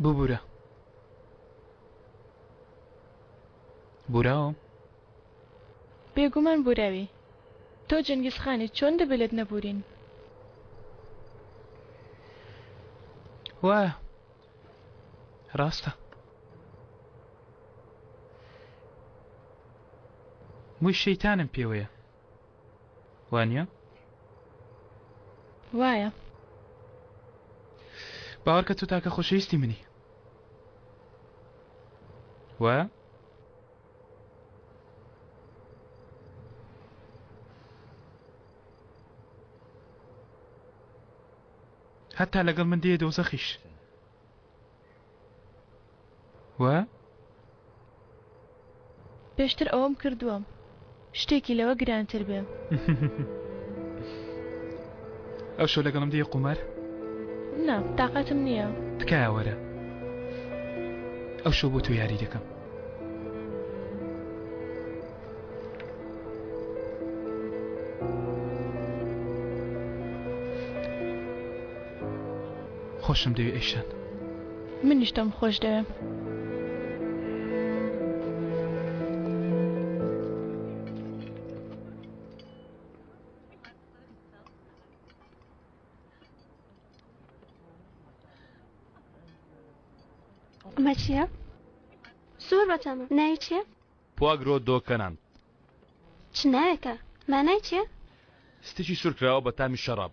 ببورە. بوراوم؟ بێگومان بوراوی. تۆ جەنگیز خانی چۆن دەبێ لێت نەبورین؟ وایە. ڕاستە. مووی شەیتانم پێوەیە. وانییە؟ وایە. باوەڕکە تۆ تاکە خۆشەویستی منی. وایە؟ هەتا لەگەڵ من دێیە دۆزەخیش. وایە؟ پێشتر ئەوەم کردووە. شتێکی لەوە گرانتر بێ. ئەوشەو لەگەڵم دێی قومار؟ نا، تاقەتم نییە. تکایە وەرە. ئەوشەو بۆ تۆ یاری دەکەم. خۆشم دەوێ ئەیشان. منیش تۆم خۆش دەوێ. ئەمە چییە؟ زۆر بەتامە ناوی چییە؟ پواگرۆ دۆ کەنان. چ ناوێکە؟ مانای چییە؟ ستیکی سوورکراوە بە تامی شەڕاب.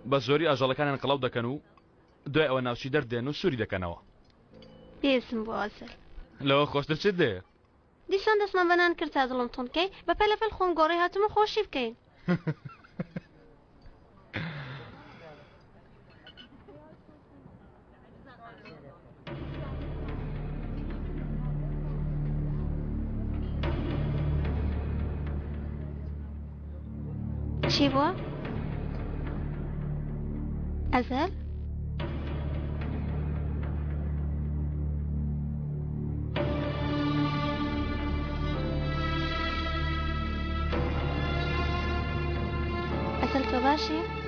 بە زۆری ئاژەڵەکانیان قەڵەو دەکەن و دوای ئەوە ناوچی دەردێن و سووری دەکەنەوە. پێویستم بۆ ئەسەر. لەوە خۆشتر چت دێ؟ دیسان دەستمان بە نان کرد تا دڵم توند کەی، بە پەلەپەل خۆم گۆڕی هاتم و خۆشی بکەین. چی بووە؟ ئەزەل؟ ئەزەل تۆ باشی؟